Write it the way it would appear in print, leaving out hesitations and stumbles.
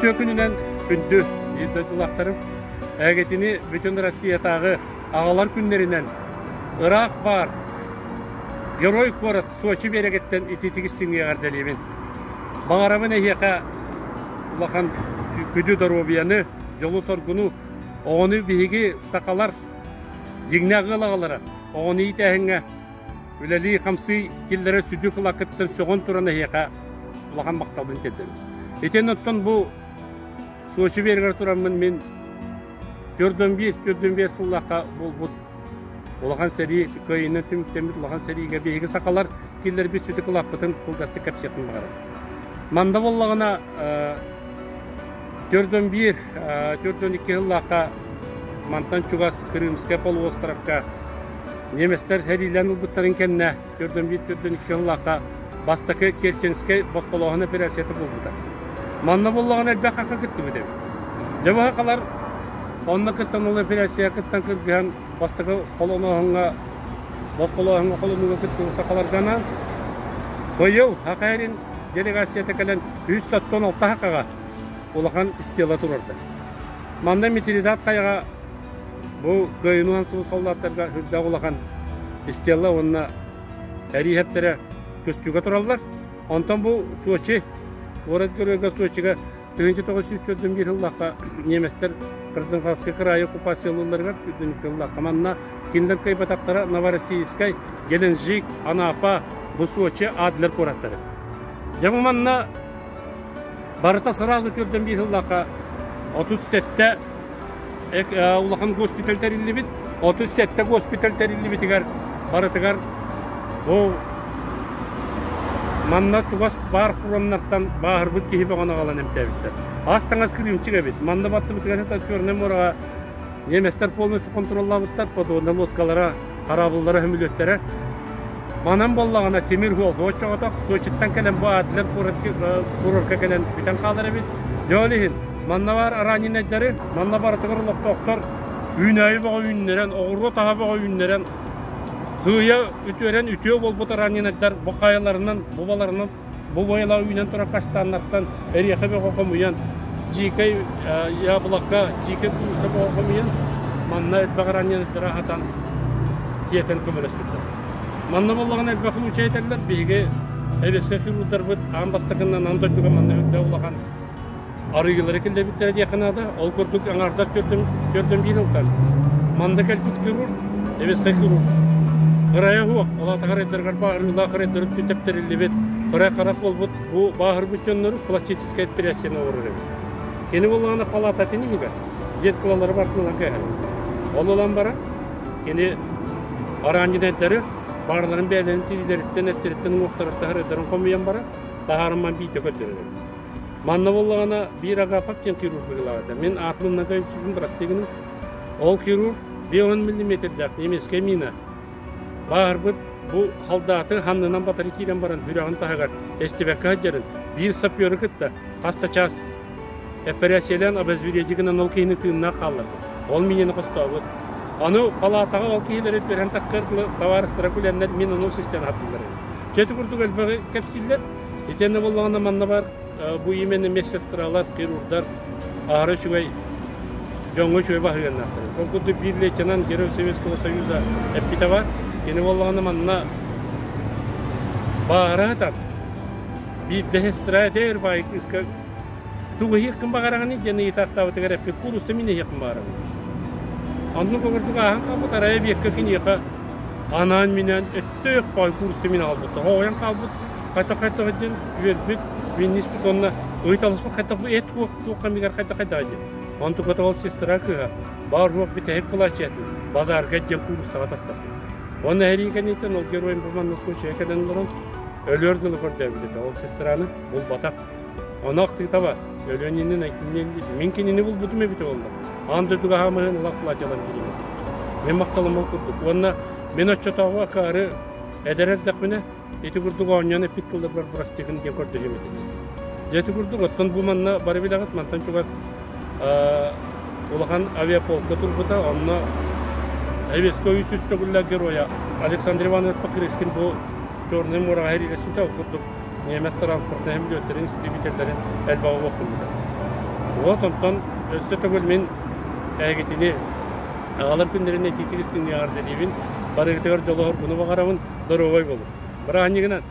Үтүө күнүнэн күндү биир дойдулаахтарым, эһигитини бүтүн Россиятааҕы аҕалар күннэринэн ыраах баар Герой куорат Сочи биэрэгиттэн итиитик истиҥҥэ эҕэрдэлиибин. Баҕарабын эһиэхэ улахан күдү доруобуйаны, дьолу-соргуну, оҕону биһиги сахалар дьиҥнээх ыал аҕалара оҕону иитээһиҥҥэ үлэлии-хамсыы киллэрэр сүдү кылакыттан сөҕөн туран эһиэхэ улахан махталбын тиэрдэбин. Итин оттон бу Сочи биэригэр тураммын мин 41 45 сыллаахха буолбут улахан сэрии кыайыынан түмүктэммит улахан сэриигэ биһиги сахалар киллэрбит сүдү кылааппытын кылгастык кэпсиэхпин баҕарабын. Манда буоллаҕына 41 42 сыллаахха мантан чугас Крымскай полуостровка немецтэр сэриилээн ылбыттарын кэннэ 41-42 сыллаахха бастакы Керченскэй босхолооһун операцията буолбута. Манна буоллаҕына элбэх хаха кыттыбыт эбит. Дьэ бу хахалар онно кыттан ол операция кыттан кыргыһан бастакы холонооһуҥҥа босхолооһуҥҥа холонууга кыттыбыт сахаларга анаан быйыл Саха сирин делегацията кэлэн 396 хахаҕа улахан стела турарда. Манна Митридат хайаҕа бу кыайыыны уһансыбыт солдаттарга үрдээх улахан стела уонна эрииһэптэрэ көстүүгэ тураллар. Онтон бу Сочи, куорат геройга Сочига 1941 сыллаахха немецтэр Краснодарскай кыраайы оккупациялыылларыгар сыллаахха манна кинилэр кыайбатахтара Новороссийскай, Геленджик, Анапа, бу Сочи Адлер куораттара. Дьэ бу манна барыта сразу төрдөн биир сыллаахха 37 улахан госпиталь тэриллибит. 37 госпиталь тэриллибитигэр барытыгар бу манна чугас баар фроннартан бааһырбыт киһи бөҕөнү аҕалан эмтээбиттэр. Ас-таҥас кырыымчык эбит. Манна баттыбытыгар Чернай муораҕа немецтэр полностью контроллаабыттар, подводная лодкалара, хараабыллара, сөмөлүөттэрэ. Манан буоллаҕына тимир суол оччоҕотох Сочиттан кэлэн бу Адлер курорка кэлэн бүтэн хаалар эбит. Дьэ ол иһин манна баар раненайдары, манна барытыгар олохтоохтор үүнээйи бөҕө үүннэрэн, оҕуруот аһа бөҕө үүннэрэн, сыыйа үтүөрэн үтүө буолбут раненайдар бу хайаларынан, бу баларынан Бу бойалаах үүнэн турар каштаннартан эриэхэ бөҕө хомуйан, дьиикэй яблоко, дьиикэй кууруса бөҕө хомуйан, манна элбэх ранньаныттары аһатан, сиэтэн көмөлөспүттэр. Манна буоллаҕына элбэх случай этэллэр. Биһиги эбиэскэ хирурдарбыт аан бастакынан аан дойдуга манна үрдэ улахан арыйыылары киллэрбиттэрэ диэххэ наада. Ол курдук аҥаардас төрдөн биир ылтан. Манна кэлбит хирург, эбэскэй хирург. Кырайа суох, ол аата харайдарыгар бааһырыылаах харайдары тэптэриллибит, кырай харах буолбут бу бааһырбыт дьоннору пластическай операцияны оҥорор эбит. Кини буоллаҕына палаататын иһигэр зеркалалары барытын ылан кээһэр. Ол ылан баран кини араанньынайдары баарыларын бэйэлэрин тириилэриттэн, эттэриттэн, уҥуохтарыттан харайдарын хомуйан баран таһаарымман биирдэ көрдөрөр эбит. Манна буоллаҕына биир Агапов диэн хирург быһыылаах этэ. Мин аатын умнан кэбиспиппин бырастыы гыныҥ. Ол хирург 50 миллиметрдээх немецкэй мина бааһырбыт бу халдааты ханнынан батары киирэн баран сүрэҕин таһыгар эстибэккэ сылдьарын биир саперы кытта хас да чаас эпэрээссийэлээн обезвредигынан гынан ол киһини тыыннаах хаалларбыт. Ол минаны хостообут. Аны палаатаҕа ол киһилэри түһэн тахсар табаарыстара күлэннэр мин ону сыстан аһаттылар. Дьэ ити курдук элбэҕи кэпсииллэр. Итиэннэ буоллаҕына манна баар бу именно медсестралар, хирурдар аһара үчүгэй дьоҥҥо үчүгэй баһыйыаннаахтар. Ол курдук биир лейтенант Герой Советского Союза эппитэ бар. Кини буоллаҕына манна бааһыра сытан биирдэ сестра этэр баай кыыска тугу иһиэххин баҕараҕыный диэн ыйытаахтаабытыгар эппит куурусса мин иһиэхпин баҕарабын. Оннук курдук ааһан хаалбыт арай эбиэккэ киниэхэ анаан-минээн өттөөх баай куурусса мин аҕалбыттар. Оҕойон хаалбыт хайдах-хайдах диэн үөрбүт, минниспит уонна ыйыталаспыт хайдах бу эт туох кэмигэр хайдах-хайдах диэн. Онтуката ол сестра кыыһа баар суох бүтэһик былаачыйатын базарга диэн кууруссаҕа тастаспыт. Уонна сэрии кэнниттэн ол геройум бу манна случайга кэлэн олорон өлүөр дылы көрдөөбүт этэ. Ол сестраны булбатах. Ону ахтыытаба өлүөн иннин мин кинини булбутум эбитэ буолла. Аан дойдуга хаамыһын ылах платьялан кириим. Мин махталым ол курдук. Уонна мин оччотооҕу акаары эдэр эрдэхпинэ ити курдук оонньоон эппит тылларбар бырастыгын диэн көрдөһүөм этэ. Дьэ ити курдук оттон бу манна бары билэҕит мантан чугас улахан авиаполка турбута онно Эвеско үс төгүллээх геройа Александр Иванович Покрышкин бу Чернай муораҕа сэриилэспитэ ол курдук немец транспортнай сөмөлүөттэрин истребителлэрин элбэҕи уохтуммута. Вот онтон өссө төгүл мин эһигитини аҕалар күннэрин этиитик истиҥник эҕэрдэлиибин. Барыгытыгар дьолу-соргуну баҕарабын, доруобай буолуҥ. Бырааһынньыгынан!